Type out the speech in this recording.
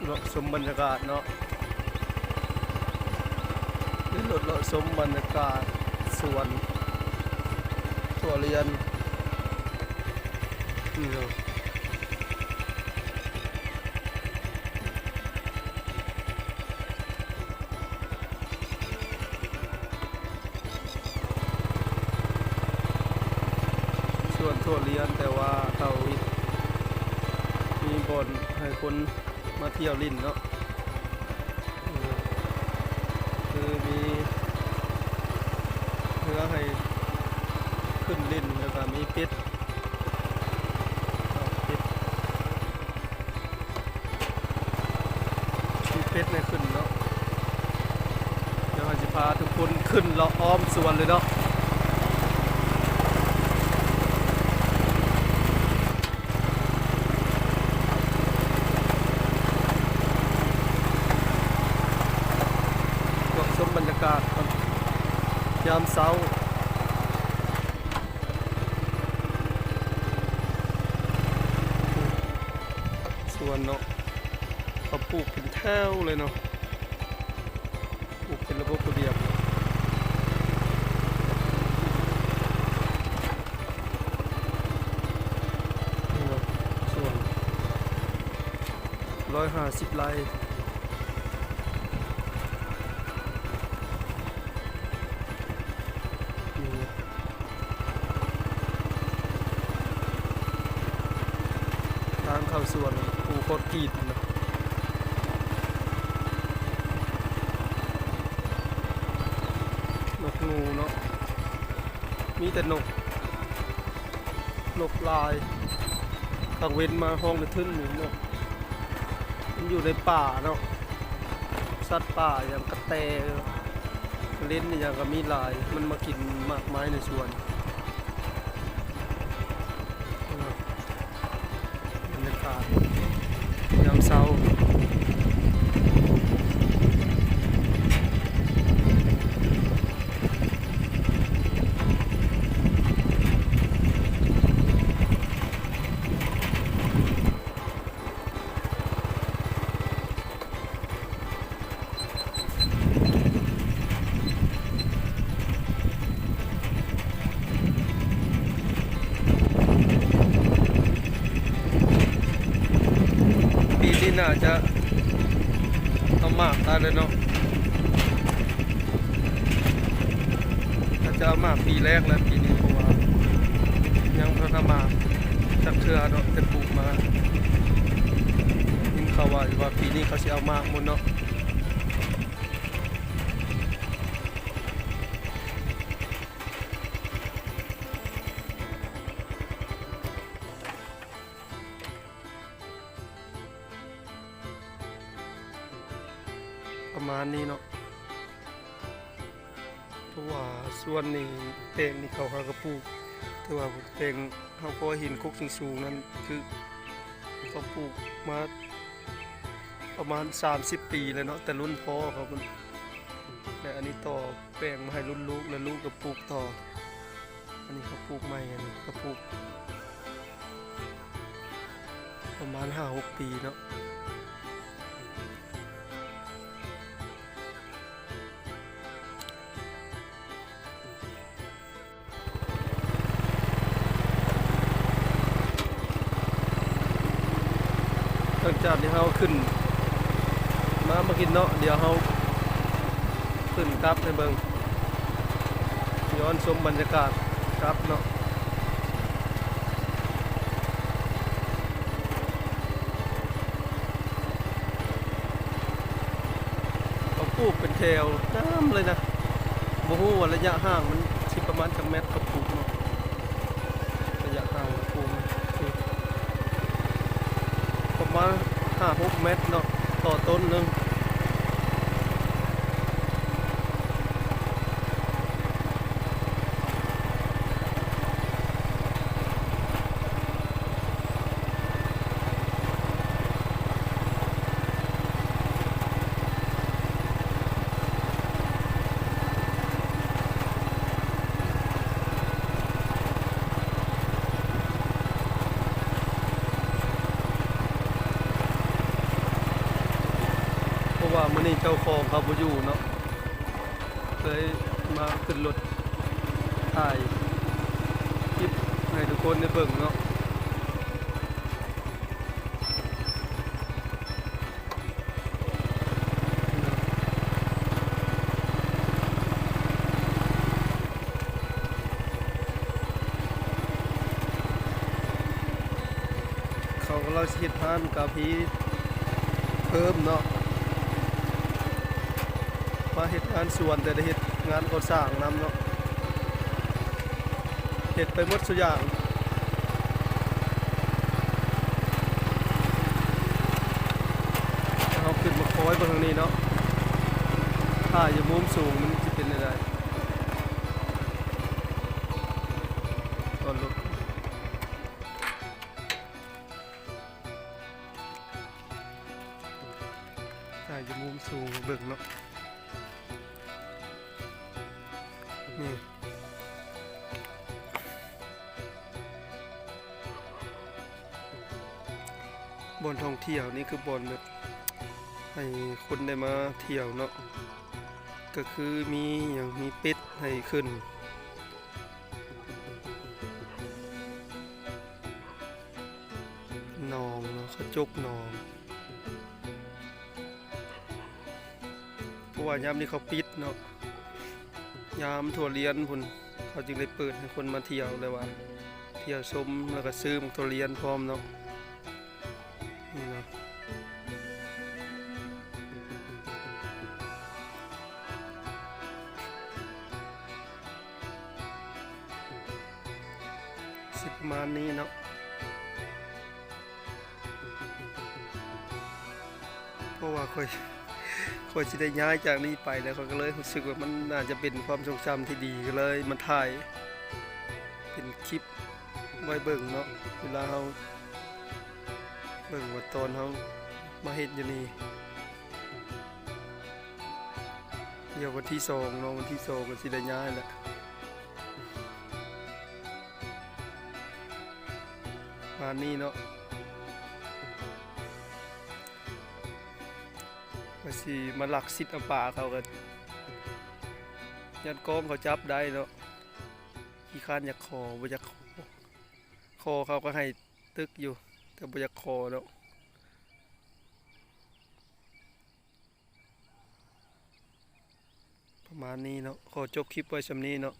ເລາະຊົມບັນຍາກາດເນາະ ເດີນລົດເລາະຊົມບັນຍາກາດສວນຖົ່ວລຽນນີ້ເນາະ. ສວນຖົ່ວລຽນ ແຕ່ວ່າເຂົາມີບ່ອນໃຫ້ຄົນມາທ່ຽວຫຼິ້ນເນາະ ຄືມີເຮືອໃຫ້ຂຶ້ນຫຼິ້ນ ແລ້ວກະມີເປັດ ເປັດ ມີເປັດໃຫ້ຂຶ້ນເນາະ. ດຽວເຮົາຊິພາທຸກຄົນຂຶ້ນເລາະອ້ອມສວນເລີຍເນາະ ເລາະຊົມບັນຍາກາດຍາມເຊົ້າ. ສວນເນາະ ເຂົາປູກເປັນແຖວເລີຍເນາະ ປູກເປັນລະບົບລະບຽບ ນີ້ເນາະ ສວນຮ້ອຍຫ້າສິບໄລ່ ນີ້. ທາງເຂົ້າສວນປູຄອນກຣີດນະ ນົກງູເນາະ ມີແຕ່ນົກ ນົກຫຼາຍ ກາງເວັນມາຮ້ອງກະທຶ່ນຢູ່ເນາະ. ມັນຢູ່ໃນປ່າເນາະ ສັດປ່າຫຍັງ ກະແຕ ເລັ້ນອີ່ຫຍັງກະມີຫຼາຍ ມັນມາກິນໝາກໄມ້ໃນສວນ. ບັນຍາກາດຍາມເຊົ້າ. ປີນີ້ໜ້າຈະເອົາໝາກໄດ້ແລ້ວເນາະ. ອາດຈະເອົາໝາກປີແລກແລ້ວປີນີ້ ເພາະວ່າຍັງບໍ່ທັນເອົາໝາກຈັກເທື່ອເນາະ ແຕ່ປູກມາ. ໄດ້ຍິນຂ່າວວ່າ ວ່າປີນີ້ເຂົາຊິເອົາໝາກໝົດເນາະ. ປະມານນີ້ເນາະ ເພາະວ່າສວນນີ້ ແປງນີ້ເຂົາຫາກະປູກ ແຕ່ວ່າແປງເຮົາກໍເຫັນກົກສູງໆນັ້ນ ຄືເຂົາປູກມາປະມານສາມສິບປີແລ້ວເນາະ ແຕ່ລຸ້ນພໍ່ເຂົາພຸ້ນ ແລະ ອັນນີ້ຕໍ່ແປງມາໃຫ້ລຸ້ນລູກ ແລະ ລູກກໍປູກຕໍ່. ອັນນີ້ເຂົາປູກໃໝ່ ອັນນີ້ເຂົາປູກປະມານຫ້າຫົກປີເນາະ. ຫຼັງຈາກທີ່ເຮົາຂຶ້ນມາເມື່ອກີ້ເນາະ ດຽວເຮົາຂຶ້ນກັບໃຫ້ເບິ່ງ ຍ້ອນຊົມບັນຍາກາດກັບເນາະ. ເຂົາປູກເປັນແຖວງາມເລີຍນະ ບໍ່ຮູ້ວ່າໄລຍະຫ່າງມັນຊິປະມານຈັກແມັດເຂົາປູກເນາະ. ໄລຍະຫ່າງປູກປະມານຫ້າຫົກແມັດເນາະ ຕໍ່ຕົ້ນໜຶ່ງ. ເ ມື້ນີ້ເຈົ້າຂອງເຂົາບໍ່ຢູ່ເນາະ ເລີຍມາຂຶ້ນລົດຖ່າຍຄລິບໃຫ້ທຸກຄົນໄດ້ເບິ່ງເນາະ. ເຂົາກຳລັງຊິເຮັດຮ້ານກາເຟເພີ່ມເນາະ ມາເຮັດງານສວນ ແຕ່ໄດ້ເຮັດງານກໍ່ສ້າງນຳເນາະ. ເຮັດໄປໝົດສູ່ຢ່າງ. ເຮົາຂຶ້ນມາຄອຍເບິ່ງທາງນີ້ເນາະ ຖ້າຢູ່ມຸມສູງມັນຊິເປັນແນວໃດ ຕອນລົດ ຖ້າຢູ່ມຸມສູງເບິ່ງເນາະ. ນີ້ ບ່ອນທ່ອງທ່ຽວນີ້ຄືບ່ອນແບບໃຫ້ຄົນໄດ້ມາທ່ຽວເນາະ ກະຄືມີຫຍັງ ມີເປັດໃຫ້ຂຶ້ນ ໜອງເນາະ ເຂົາຈົກໜອງ. ເພາະວ່າຍາມນີ້ເຂົາປິດເນາະ ຍາມຖົ່ວລຽນພຸ້ນ ເຂົາຈຶ່ງໄດ້ເປີດໃຫ້ຄົນມາທ່ຽວ ແລ້ວວ່າທ່ຽວຊົມ ແລ້ວກະຊື້ໝາກຖົ່ວລຽນພ້ອມເນາະ. ນີ້ເນາະ ຊິປະມານນີ້ເນາະ. ເພາະວ່າຂ້ອຍ ຂ້ອຍຊິໄດ້ຍ້າຍຈາກນີ້ໄປແລ້ວ ຂ້ອຍກະເລີຍຮູ້ສຶກວ່າມັນໜ້າຈະເປັນຄວາມຊົງຈຳທີ່ດີ ກະເລີຍມາຖ່າຍເປັນຄລິບໄວ້ເບິ່ງເນາະ ເວລາເຮົາເບິ່ງວ່າຕອນເຮົາມາເຮັດຢູ່ນີ້. ດຽວວັນທີສອງເນາະ ວັນທີສອງກະຊິໄດ້ຍ້າຍແລ້ວ. ປະມານນີ້ເນາະ ວ່າຊິມາລັກສິດເອົາປາເຂົາ ກະຢ້ານກ້ອງເຂົາຈັບໄດ້ເນາະ ຂີ້ຄ້ານຢາກຂໍ ບໍ່ຢາກຂໍ ຂໍເຂົາກະໃຫ້ຕຶກຢູ່ ແຕ່ບໍ່ຢາກຂໍເນາະ. ປະມານນີ້ເນາະ ຂໍຈົບຄລິບໄວ້ຊ່ຳນີ້ເນາະ.